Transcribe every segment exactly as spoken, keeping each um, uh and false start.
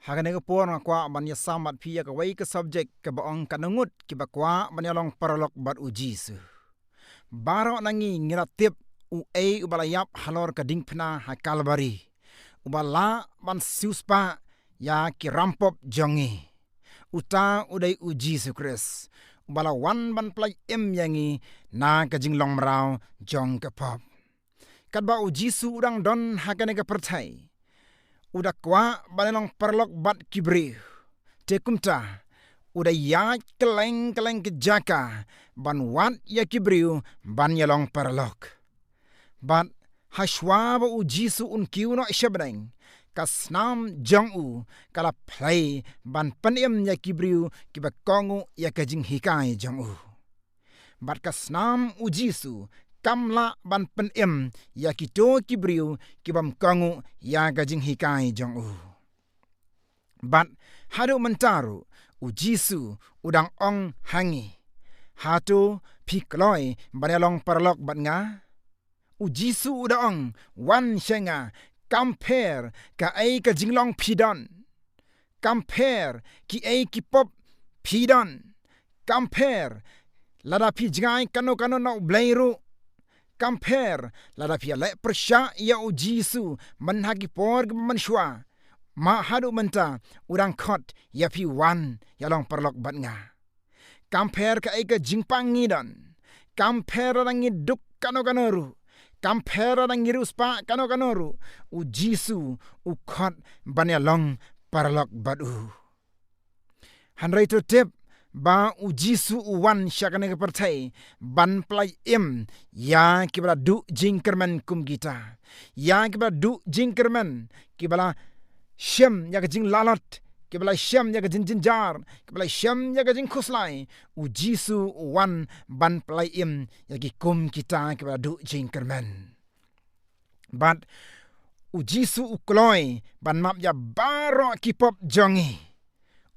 Ha kane ka por nga kwah ban ïasam bad phi ïa kawei ka subject kaba ong ka ngut kiba kwah ban ïalong paralok bad u Jisu. Baroh na ngi ngi la tip uei uba la ïap halor ka diengphna ha Kalbari, uba lah ban siewspah ïa ki rampop jong ngi. Uta u dei u Jisu Khrist, uba la wan ban pyllait im ïa ngi na ka jinglong mraw jong ka pop. Katba u Jisu u dang don ha kane ka pyrthei, u da kwah ban ïalong paralok bad ki briew. Te kumta, u da ïaid kylleng kylleng ki jaka ban wad ïa ki briew ban ïalong paralok. Bad hashwa ba u Jisu un kiew noh sha bneng, ka snam jong u ka la plie ban pynim ïa ki briew kiba kohnguh ïa ka jinghikai jong u. Bad ka snam u Jisu kam lah ban pynim ïa kito ki briew ki bym kohnguh ïa ka jinghikai jong u. Bad haduh mynta ruh u Jisu u dang ong ha ngi, hato phi kloi ban ïalong paralok bad nga? U Jisu u da ong, wan sha nga, kam pher kaei ka jinglong phi don, kam pher kiei ki pop phi don, kam pher lada phi jngai kano kano na u Blei ruh, kam pher lada phi ïaleh pyrshah ïa u Jisu man ha ki por kiba mynshuwa. Ma haduh mynta u dang khot ïa phi, wan ïalong paralok bad nga. Kam pher kaei ka jingpang ngi don, kam pher lada ngi duk kano kano ruh, kam pher lada ngi riewspah kano kano ruh, u Jisu u khot ban ïalong paralok bad u. Hynrei to tip ba u Jisu u wan sha kane ka pyrthei ban pyllait im ïa kiba la duh jingkyrmen kum kita, ïa kiba la duh jingkyrmen, kiba la shem ïa ka jinglalot, kiba la shem ïa ka jingjynjar, kiba la shem ïa ka jingkhuslai. U Jisu u wan ban pyllait im ïa ki kum kita kiba la duh jingkyrmen. Bad u Jisu u kloi ban map ïa baroh ki pop jong ngi.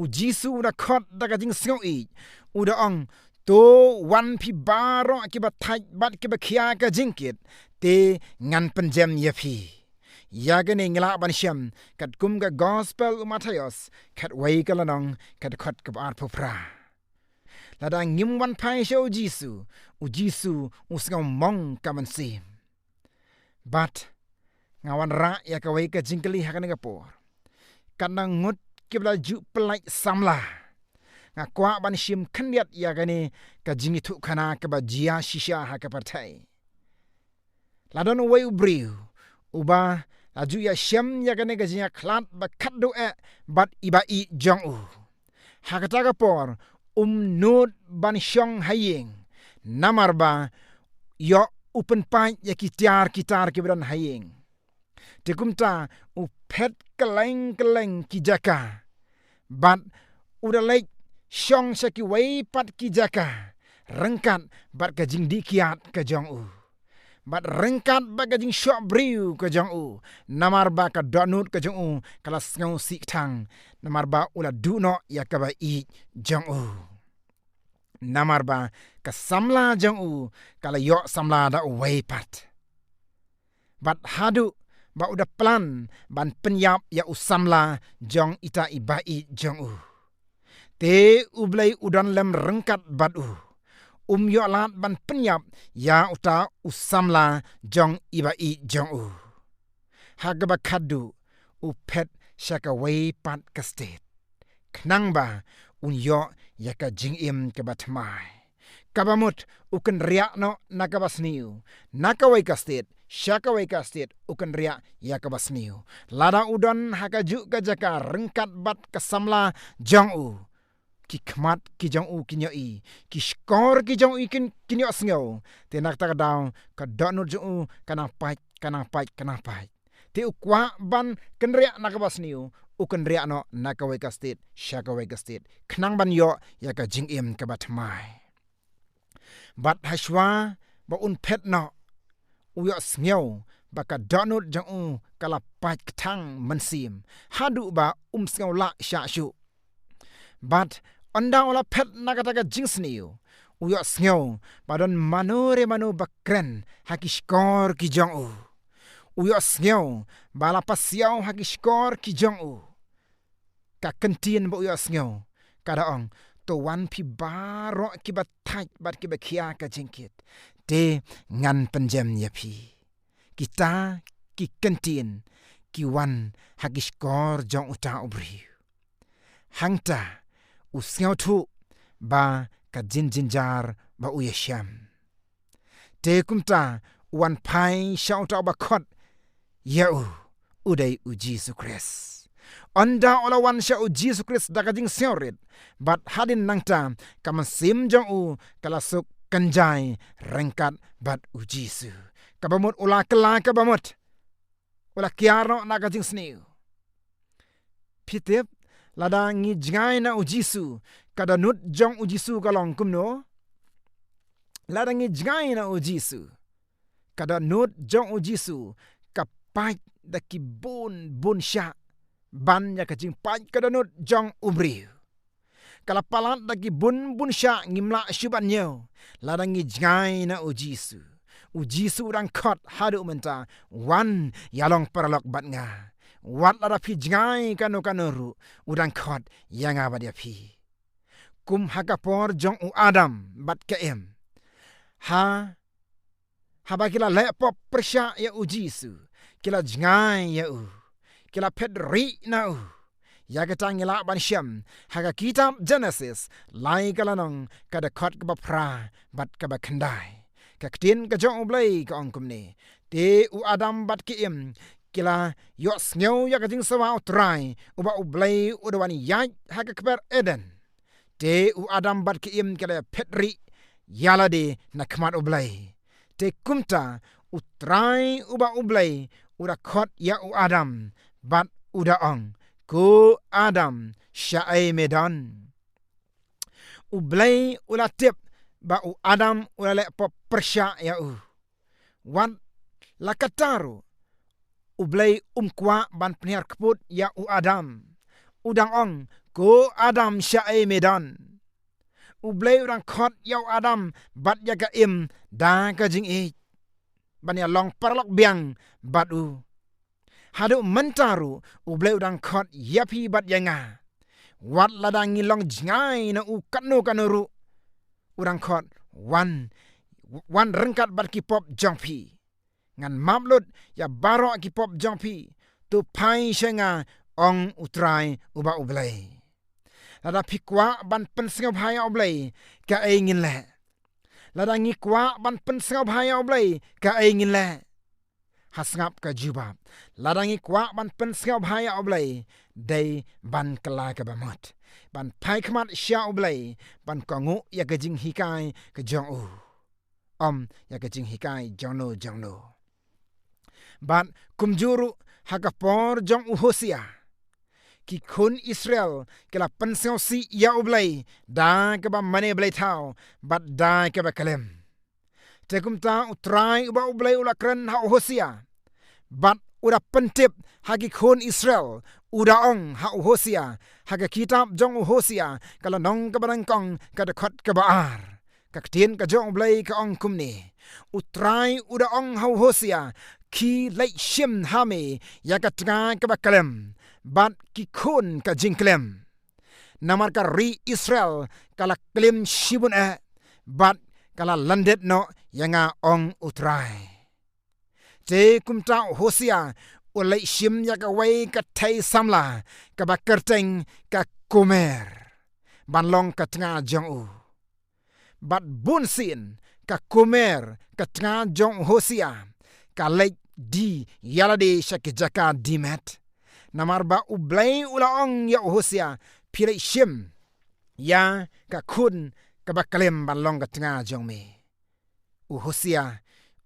U Jisu u da khot da ka jingsngewbha, u da ong, to wan phi baroh kiba thait bad kiba khia ka jingkit, te ngan pynjem ïa phi. Ïa kane ngi lah ban shem katkum ka Gospel u Mathaios, khatwei ka lynnong, ka dkhot kaba arphew phra. Lada ngim wan phai sha u Jisu, u Jisu u sngew mong ka mynsiem. Bad nga wanrah ïa kawei ka jingkylli ha kane ka por. Katno ngut kiba la ju pyllait samla? Nga kwah ban shim khyndiat ïa kane ka jingïathuhkhana kaba jia shisha ha ka pyrthei. La don uwei u briew uba la ju ïashem ïa kane ka jingïakhlad ba khatduh eh bad i ba ïeit jong u. Ha kata ka por um nud ban shong ha ïing, namar ba ïoh u pynpait ïa ki tiar ki tar kiba don ha ïing. Te kumta u phet kylleng kylleng ki jaka, bad u da leit shong sha kiwei pat ki jaka, ryngkat bad ka jingdih kiad ka jong u, bad ryngkat bad ka jingshoh briew ka jong u, namar ba ka dohnud ka jong u ka la sngewsih kthang, namar ba u la duh noh ïa kaba ïeit jong u. Namar ba ka samla jong u ka la ïoh samla da uwei pat. Bad haduh ba u da plan ban pynïap ïa u samla jong ita i ba ïeit jong u, te U Blei u don lem ryngkat bad u. Um ïoh lad ban pynïap ïa uta u samla jong i ba ïeit jong u. Ha kaba khatduh u phet sha kawei pat ka state, khnang ba un ïoh ïa ka jingim kaba thymmai. Kaba mut u kynriah noh na kaba sniew, na kawei ka state sha kawei ka state, u kynriah ïa kaba sniew. Lada u don ha kajuh ka jaka ryngkat bad ka samla jong u, ki khmat ki jong u kin ïohi, ki shkor ki jong u kin, kin ïohsngew. Te na kata ka daw ka dohnud jong u ka nang pait, ka nang pait, ka nang pait. Te u kwah ban kynriah na kaba sniew, u kynriah noh na kawei ka state sha kawei ka state, khnang ban ïoh ïa ka jingim kaba thymmai. Bad hashwa ba un phet noh, u ïohsngew ba ka dohnud jong u ka la pait kthang mynsiem, haduh ba um sngew lah shah shuh. Bad ynda u la phet na kata ka jingsniew, u ïohsngew ba don mano re mano ba kren ha ki shkor ki jong u. U ïohsngew ba la pasiaw ha ki shkor ki jong u. ka kyntien ba u ïohsngew ka da ong, to wan phi baroh kiba thait bad kiba khia ka jingkit, te ngan pynjem ïa phi. Kita ki kyntien ki wan ha ki shkor jong uta u briew. Hangta u sngewthuh ba ka jingjynjar ba u ïashem. Te kumta u wan phai sha uta uba khot ïa u, u dei u Jisu Khrist. Ynda u la wan sha u Jisu Khrist da ka jingsngewrit, bad hadien nangta ka mynsiem jong u ka la suk kynjai ryngkat bad u Jisu. Kaba mut u la kylla, kaba mut u la kiar noh na ka jingsniew. Phi tip, lada ngi jngai na u Jisu, ka dohnud jong u Jisu ka long kumno? Lada ngi jngai na u Jisu, ka dohnud jong u Jisu ka pait da ki bun bun shah ban ïa ka jingpait ka dohnud jong u briew. Ka la palat da ki bun bun shah, ngim lah shuh ban ñiew lada ngi jngai na u Jisu. U Jisu u dang khot haduh mynta, wan ïalong paralok bad nga. Wat lada phi jngai kano kano ruh, u dang khot ïa nga bad ïa phi. Kum ha ka por jong u Adam bad ka Im, ha haba ki la leh pop pyrshah ïa u Jisu, ki la jngai ïa u, ki la phet rieh na u. Ïa kata ngi lah ban shem ha ka kitab Genesis, lai ka lynnong, ka dkhot kaba phra bad kaba khyndai. Ka ktien ka jong u Blei ka ong kumne: Te u Adam bad ka Im ki la ïohsngew ïa ka jingsawa u Trai uba u Blei u da wan ïaid ha ka kper Eden. Te u Adam bad ka Im ki la phet rieh ïa lade na khmat u Blei. Te kumta u Trai uba u Blei u da khot ïa u Adam bad u da ong, ko Adam, shaei me don? U Blei u la tip ba u Adam u la leh pop pyrshah ïa u. Wat la katta ruh, u Blei um kwah ban pynhiar kput ïa u Adam. U dang ong, ko Adam, shaei me don? U Blei u dang khot ïa u Adam bad ïa ka Im da ka jingïeit ban ïalong paralok biang bad u. Haduh mynta ruh u Blei u dang khot ïa phi bad ïa nga. Wat lada ngi long jngai na u kano kano ruh, u dang khot, wan, wan ryngkat bad ki pop jong phi. Ngan map lut ïa baroh ki pop jong phi. To phai sha nga, ong u Trai uba u Blei. Lada phi kwah ban pynsngewbha ïa u Blei, kaei ngin leh? Lada ngi kwah ban pynsngewbha ïa u Blei, kaei ngin leh? Ha sngap ka jubab, lada ngi kwah ban pynsngewbha ïa u Blei, dei ban kylla kaba mut, ban phai khmat sha u Blei, ban kohnguh ïa ka jinghikai ka jong u, ym ïa ka jinghikai jongno jongno. Bad kumjuh ruh ha ka por jong u Hosea, ki khun Israel ki la pynsngewsih ïa u Blei da kaba mane blei thaw bad da kaba khlem. Te kumta u Trai uba u Blei u la kren ha u Hosea bad u da pyntip ha ki khun Israel, u da ong ha u Hosea, ha ka kitab jong u Hosea, ka lynnong kaba nyngkong, ka dkhot kaba ar. Ka ktien ka jong u Blei ka ong kumne: U Trai u da ong ha u Hosea, khie leit shim ha me ïa ka tnga kaba khlem bad ki khun ka jingkhlem. Namar ka ri Israel ka la klim shibun eh, bad ka la lyndet noh ïa nga, ong u Trai. Te kumta u Hosea u leit shim ïa kawei ka thei samla kaba kyrteng ka Gomer ban long ka tnga jong u. Bad bunsien ka Gomer, ka tnga jong u Hosea, ka leit die ïa lade sha ki jaka die met. Namar ba u Blei u la ong ïa u Hosea, phi leit shim ïa ka khun kaba khlem ban long ka tnga jong me. U Hosea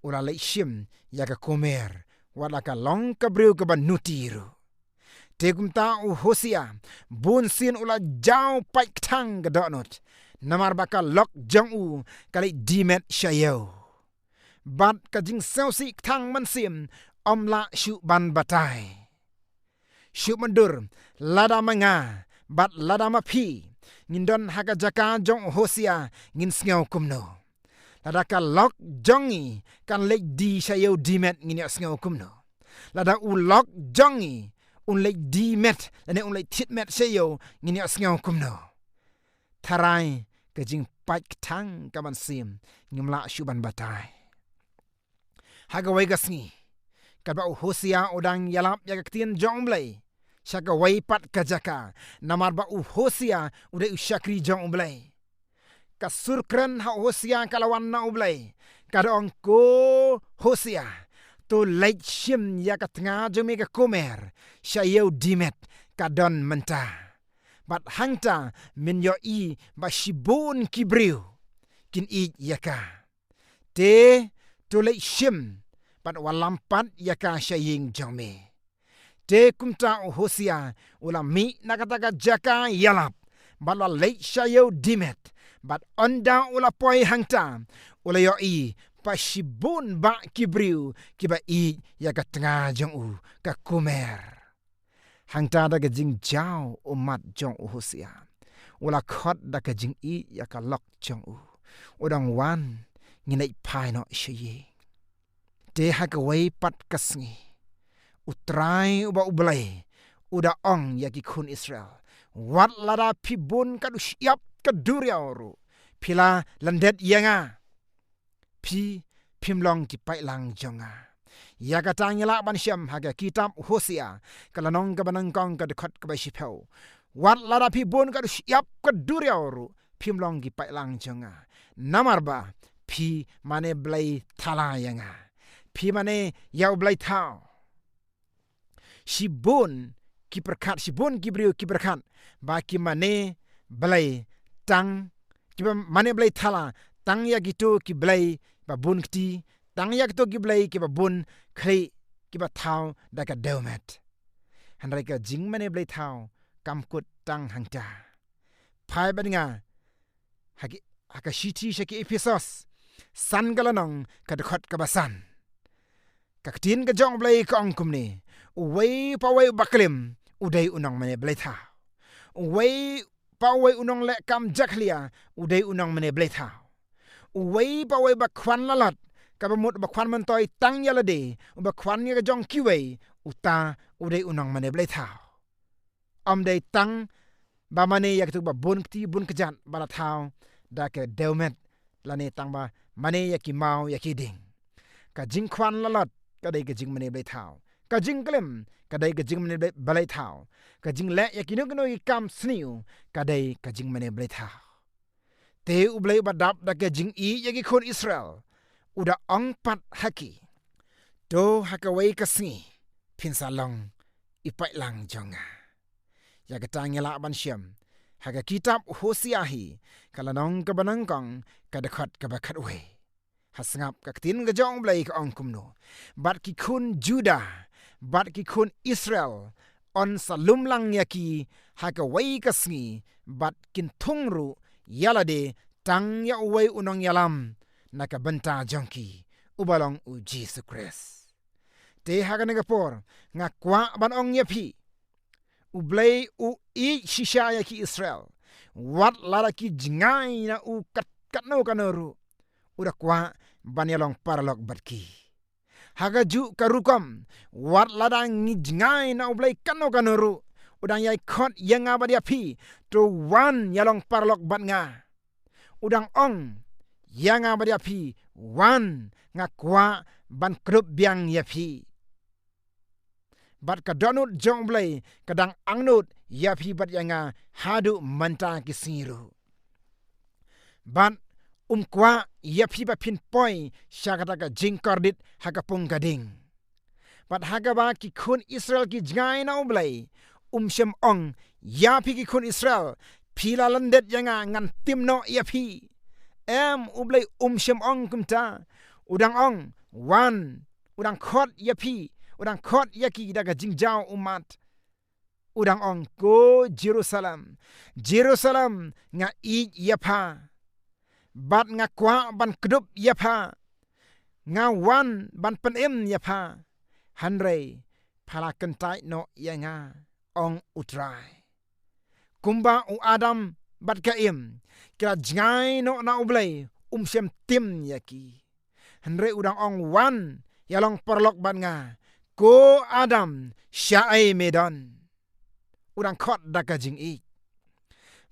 u la leit shim ïa ka Gomer, wat la ka long ka briew kaba nuti ruh. Te kumta u Hosea bunsien u la jaw pait kthang ka dohnud, namar ba ka lok jong u ka leit die met sha ïew. Bad ka jingsngewsih kthang mynsiem ym lah shuh ban batai. Shu myndur, lada ma nga bad lada ma phi ngin don ha ka jaka jong u Hosea, ngin sngew kumno? Lada ka lok jong ngi kan leit die sha ïew die met, ngin ïa sngew kumno? Lada u lok jong ngi un leit die met lane un leit thied met sha ïew, ngin ïohsngew kumno? Tharai ka jingpait kthang ka ban sim, ngim lah shuh ban batai. Ha kawei ka sngi, katba u Hosea u dang ïalap ïa ka ktien jong u Blei sha kawei pat ka jaka, namar ba u Hosea u dei u shakri jong u Blei. Ka sur kren ha u Hosea ka la wan na u Blei, ka da ong, ko Hosea, to leit shim ïa ka tnga jong me ka kumer sha ïew die met, ka don mynta. Bad hangta men ïohi ba shibun ki briew kin ïeit ïa ka. Te to leit shim bad wallam pat ïa ka sha ïing jong me. Te kumta u Hosea u la mih na kata ka jaka ïalap bad la leit sha ïew die met, bad ynda u la poi hangta, u la ïohi ba shibun bah ki briew kiba ïeit ïa ka tnga jong u ka kumer. Hangta da ka jingjaw ummat jong u Hosea, u la khot da ka jingïeit ïa ka lok jong u, u dang, wan, ngin leit phai noh sha ïing. Te ha kawei pat ka sngi, U Trai uba U Blei u da ong ïa ki khun Israel, wat lada phi bun ka dushiap ka duriaw ruh, phi la lyndet ïa nga, phi phim long ki paidlang jong nga. Ïa kata ngi lah ban shem ha ka kitab Hosea ka lynnong kaba nyngkong ka dkhot kaba shiphew. Wat lada phi bun ka dushiap ka duriaw ruh, phim long ki paidlang jong nga. Namar ba phi mane blei thala ïa nga. Phi mane ïa u blei thaw. Shibun ki pyrkhat, shibun ki briew ki pyrkhat ba ki mane blei tang, kiba mane blei thala tang ïa kito ki blei ba bun kti, tang ïa kito ki blei kiba bun khlieh, kiba thaw da ka dewmet. Hynrei ka jingmane blei thaw kam kut tang hangta. Phai bad nga ha ki, ha ka shithi sha ki Ephesos, san ka lynnong ka dkhot kaba san. Ka ktien ka jong U Blei ka ong kumne: Uwei pa uwei uba klim u dei u nongmane blei thaw. Uwei pa uwei u nongleh kam jakhlia u dei u nongmane blei thaw. Uwei pa uwei uba khwan lalot, kaba mut uba khwan myntoi tang ïa lade, uba khwan ïa ka jong kiwei, uta u dei u nongmane blei thaw. Ym dei tang ba mane ïa kitu ba bun kti bun kjat ba la thaw da ka dewmet, lane tang ba mane ïa ki maw ïa ki dieng. Ka jingkhwan lalot ka dei ka jingmane blei thaw. Ka jingklim ka dei ka jingmane blei, blei thaw. Ka jingleh ïa kino kino ki kam sniew ka dei ka jingmane blei thaw. Te U Blei uba dap da ka jingïeit ïa ki khun Israel u da ong pat ha ki: To ha kawei ka sngi phin sa long i paidlang jong nga. Ïa kata ngi lah ban shem ha ka kitab Hosea hi, ka lynnong kaba nyngkong, ka dkhot kaba khatwei. Ha sngap ka ktien ka jong U Blei ka ong kumno: Bad ki khun Juda bad ki khun Israel yn sa lum lang ïa ki ha kawei ka sngi, bad kin thung ruh ïa lade tang ïa uwei u nongïalam na ka bynta jong ki, uba long U Jisu Khrist. Te ha kane ka por nga kwah ban ong ïa phi, U Blei u ïeit shisha ïa ki Israel. Wat lada ki jngai na u kat, katno katno ruh, u da kwah ban ïalong paralok bad ki. Ha kajuh ka rukom, wat lada ngi jngai na U Blei katno katno ruh, u dang ïai khot ïa nga bad ïa phi: To wan ïalong paralok bad nga. U dang ong ïa nga bad ïa phi: Wan, nga kwah ban kdup biang ïa phi. Bad ka dohnud jong U Blei ka dang angnud ïa phi bad ïa nga haduh mynta ki sngi ruh. Bad um kwah ïa phi ba phin poi sha kata ka jingkordit ha ka pung ka ding. Bad ha kaba ki khun Israel ki jngai na U Blei, um shym ong ïa phi ki khun Israel: Phi la lyndet ïa nga, ngan tim noh ïa phi. Em, U Blei um shym ong kumta. U dang ong: Wan. U dang khot ïa phi, u dang khot ïa ki da ka jingjaw ummat. U dang ong: Ko Jerusalem, Jerusalem, nga ïeit ïa pha, bad nga kwah ban kdup ïa pha. Nga wan ban pynim ïa pha, hynrei pha la kyntait noh ïa nga, ong U Trai. Kumba u Adam bad ka Im ki la jngai noh na U Blei, um shym tim ïa ki. Hynrei u dang ong: Wan ïalong paralok bad nga, Ko Adam, shaei me don? U dang khot da ka jingïeit.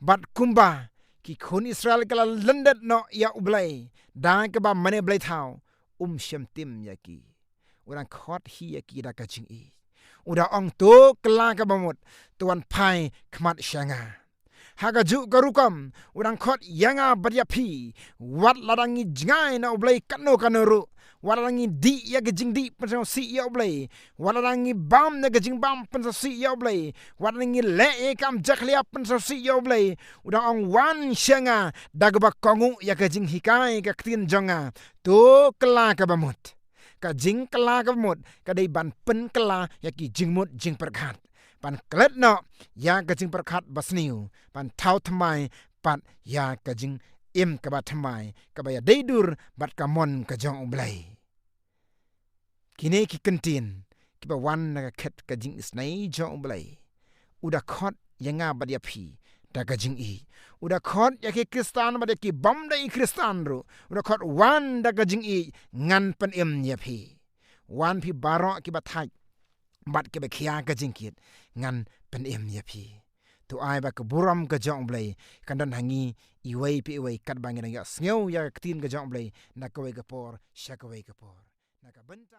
Bad kumba ki khun Israel ki la lyndet noh ïa U Blei da kaba mane blei thaw, um shym tim ïa ki. U dang khot hi ïa ki da ka jingïeit. U da ong, to kylla kaba mut, to wan phai khmat sha nga. Ha kajuh ka rukom, u dang khot ïa nga bad ïa phi, wat lada ngi jngai na U Blei kano kano ruh, wat lada ngi dih ïa ka jingdih pynsngewsih ïa U Blei, wat lada ngi bam na ka jingbam pynsngewsih ïa U Blei, wat lada ngi leh ïa ka kam jakhlia pynsngewsih ïa U Blei, u dang ong, wan sha nga da kaba kohnguh ïa ka jinghikai ka ktien jong nga, to kylla kaba mut. Ka jingkylla kaba mut ka dei ban pynkylla ïa ki jingmut jingpyrkhat, ban klet noh ïa ka jingpyrkhat basniew, ban thaw thymmai pat ïa ka jingim kaba thymmai, kaba ïadei dur bad ka mon ka jong U Blei. Kine ki kyntien kiba wan na ka khet ka jingisynei jong U Blei. U da khot ïa nga bad ïa phi da ka jingïeit. U da khot ïa ki Khristan bad ïa ki bym dei Khristan ruh. U da khot, wan da ka jingïeit, ngan pynim ïa phi. Wan phi baroh kiba thait bad kiba khia ka jingkit, ngan pynim ïa phi. To ai ba ka burom ka jong U Blei kan don ha ngi iwei pa iwei, katba ngi dang ïohsngew ïa ka ktien ka jong U Blei na kawei ka por sha kawei ka por. Na ka bynta